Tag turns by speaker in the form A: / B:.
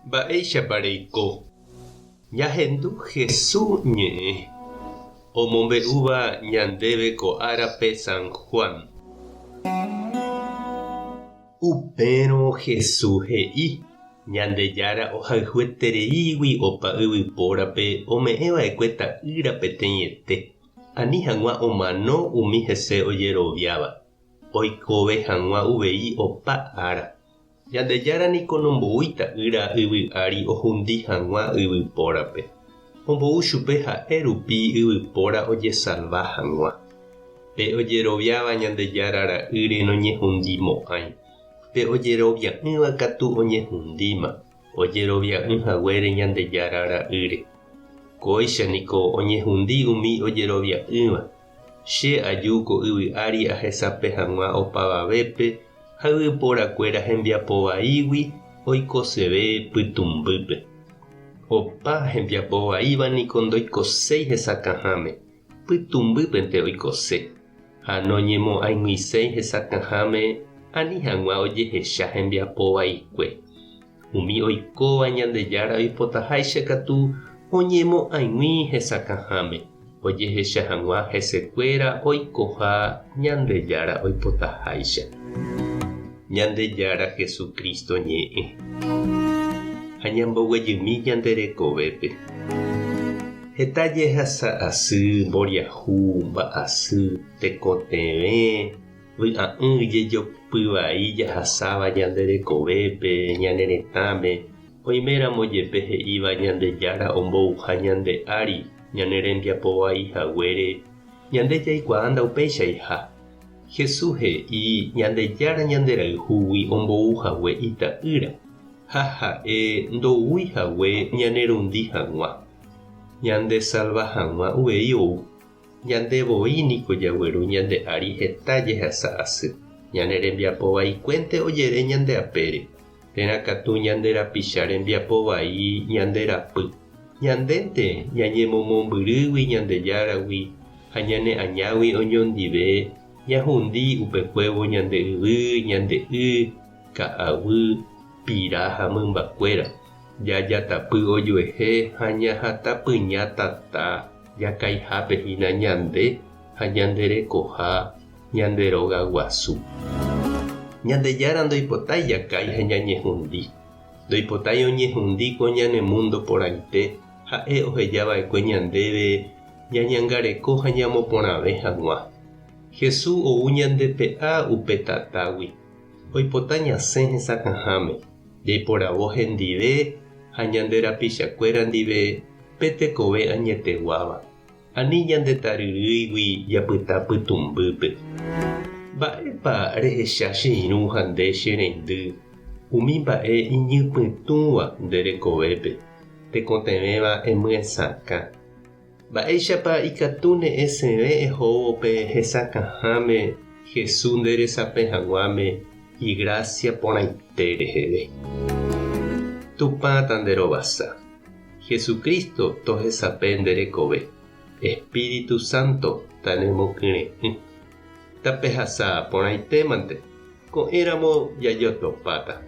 A: Mba'éichapa reiko? Ñahendu Jesús ñe'ẽ omombe'úva ñandéve ko árape San Juan. Upérõ Jesús he'i, Ñandejára ohayhuetereígui opa yvypórape ome'ẽ va'ekue Ta'ýra peteĩete, ani hag̃ua omano umi hese ojeroviáva, oikove hag̃ua uvei opa ára. Ñandejára niko nomboúi Ta'ýra yvy ári ohundi hag̃ua yvypórape. Ombou chupe ha'e rupi yvypóra ojesalva hag̃ua. Pe ojeroviáva Ñandejára Ra'ýre noñehundimo'ãi. Pe ojerovia'ỹva katu oñehundíma, ojerovia'ỹ haguére Ñandejára Ra'ýre. Kóicha niko oñehundi umi ojerovia'ỹva. Che aju ko yvy ári ahesape hag̃ua opavavépe ha yvyporakuéra hembiapo vaígui oikoseve pytũmbýpe. Opa hembiapo vaíva niko ndoikoséi hesakãháme, pytũmbýpente oikose, ha noñemo'ãig̃uiséi hesakãháme ani hag̃ua ojehecha hembiapo vaikue. Umi oikóva Ñandejára oipotaháicha katu oñemo'ãig̃ui hesakãháme, ojehecha hag̃ua hesekuéra oikoha Ñandejára oipotaháicha. Ñandejára Jesucristo ñe'ẽ. Ha ñamboguejymi ñande rekovépe. Heta jehasa asy, mboriahu, mba'asy, tekotevẽ, Vy'a'ỹ jejopy vai jahasáva ñande rekovépe, ñane retãme, oiméramo jepe he'íva Ñandejára ombouha ñande ári ñane rembiapo vai haguére, ñande jaikuaa ndaupeichaiha. Jesús he'i Ñandejára ñanderayhúgui ombou hague Ita'ýra, ha ha'e ndoúi hague ñanerundi hag̃ua, ñandesalva hag̃ua uvei ou. Ñande voi niko jagueru ñande ári heta jehasa asy, ñane rembiapo vaikuénte ojere ñande apére, térã katu ñande rapicha rembiapo vai ñande rapy. Ñandénte ñañemomombyrýgui Ñandejáragui ha ñane añágui oñondive ñahundi upekuévo ñande yvy, ñande y, ka'aguy, pira ha mymbakuéra, jajatapy ojuehe ha ñahatapyña tata. Jakaihápe hína ñande ha ñande rekoha ñande róga guasu. Ñandejára ndoipotái jakái ha ñañehundi. Ndoipotái oñehundi ko ñane múndo porãite ha'e oheja va'ekue ñandéve ñañangareko ha ñamoporãve hag̃ua. Jesús ou ñandepe'a upe tatágui. Oipota ñasẽ hesakãháme, jaiporavo hendive ha ñande rapichakuéra ndive pe tekove añeteguáva, ani ñande taryrýigui japyta pytũmbýpe. Mba'épa rehecha che irũ ha nde che reindy umi mba'e iñypytũva nde rekovépe, tekotevẽva emyesakã? Mba'éichapa ikatúne esẽve ehóvo pe hesakãháme Jesús nde resapẽ hag̃uáme igrásia porãite reheve? Tupã tanderovasa. Jesucristo tohesape nde rekove. Espíritu Santo tanemokyre'ỹ. Tapehasa porãitémante, ko'ẽramo jajotopáta.